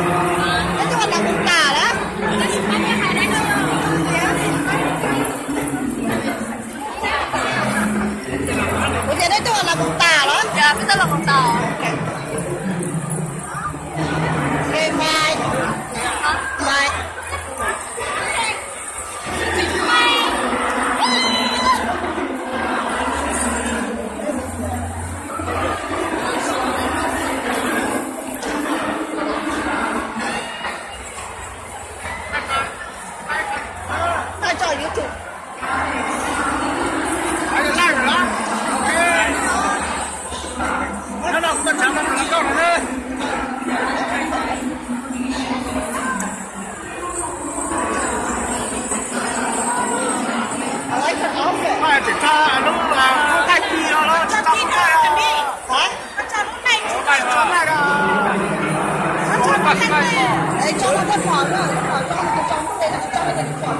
Neb twb ua lawv mus tas lawm. Kuv tias neb twb ua lawv mus tas lawm. Tag tso YouTube. Hả? Ê, cho nó cái phone đó, cái phone cho nó, cho nó cái này, cho nó cái phone.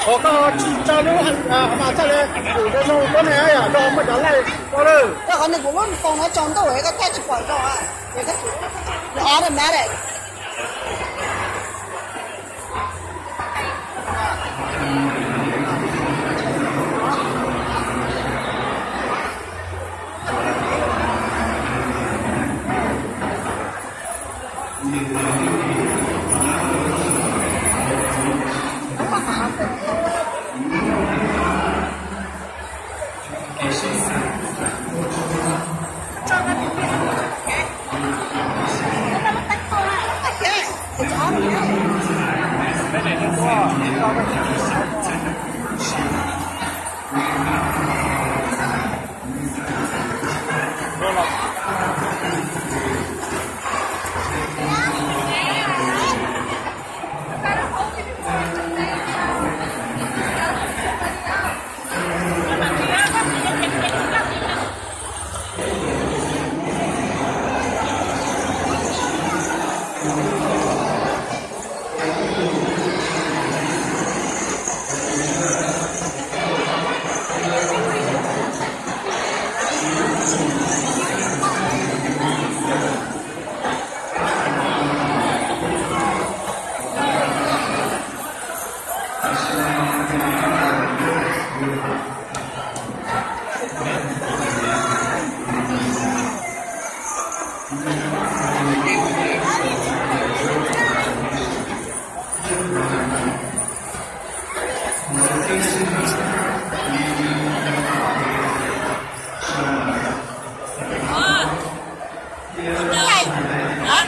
Ua koj tsis tso lub hauv mas txhaj le, kuv zoo zoo tuab neeg yom, zoo muaj cov laij koj lawm. Koj qhov nws kuv lub phone no tsaus ntuj es koj thaij tsis pom zoo. Automatic. Hả?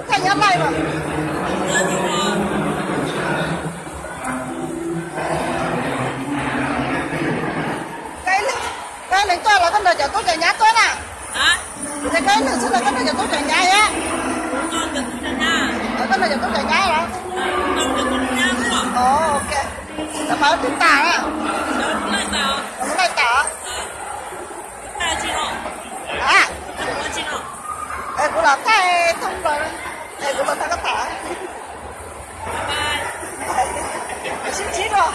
Koj nyob live mas. Koj ib leeg tuaj los koj nrog cov tub cov nyab tuaj na? Ces koj ib leeg xwb los koj nrog cov tub cov nyab thiab? Koj nrog cov tub cov nyab los? Ok. Lawv mas twb tas na. Lawv laij tas. Es kuv los thaij thoob plaws, es kuv los thaij koj tham. Sib ntsib dua.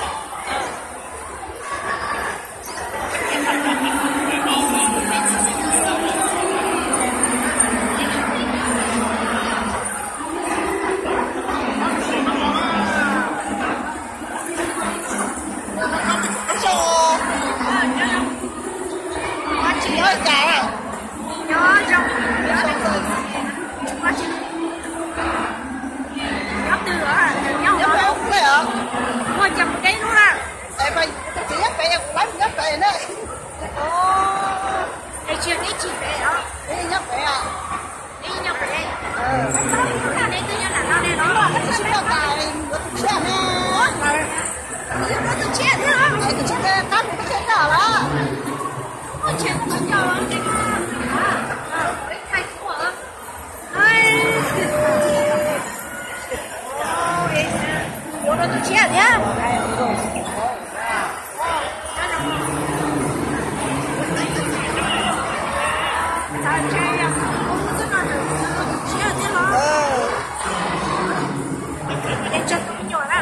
Nyob zoo, nyob zoo. Nyob twg os? Nyob pem ub lawm os. Muaj cov peb lub na. Tus txiv nyob pem, kuv laib nyob pem na. Es tsis yog neb tsis pem os? Neb nyob pem os. Neb nyob pem. Neb twb nyob nram no ne los? Neb twb nyob tas yuav tus tshiab ne. Yuav tus tshiab thiab. Es tus tshiab qab mus tus tshiab noj lawm. Ua tshiab tus tshiab noj los? Yuav rau tus tshiab thiab. Tus tshiab thiab los? Es tso tus me nyuam na.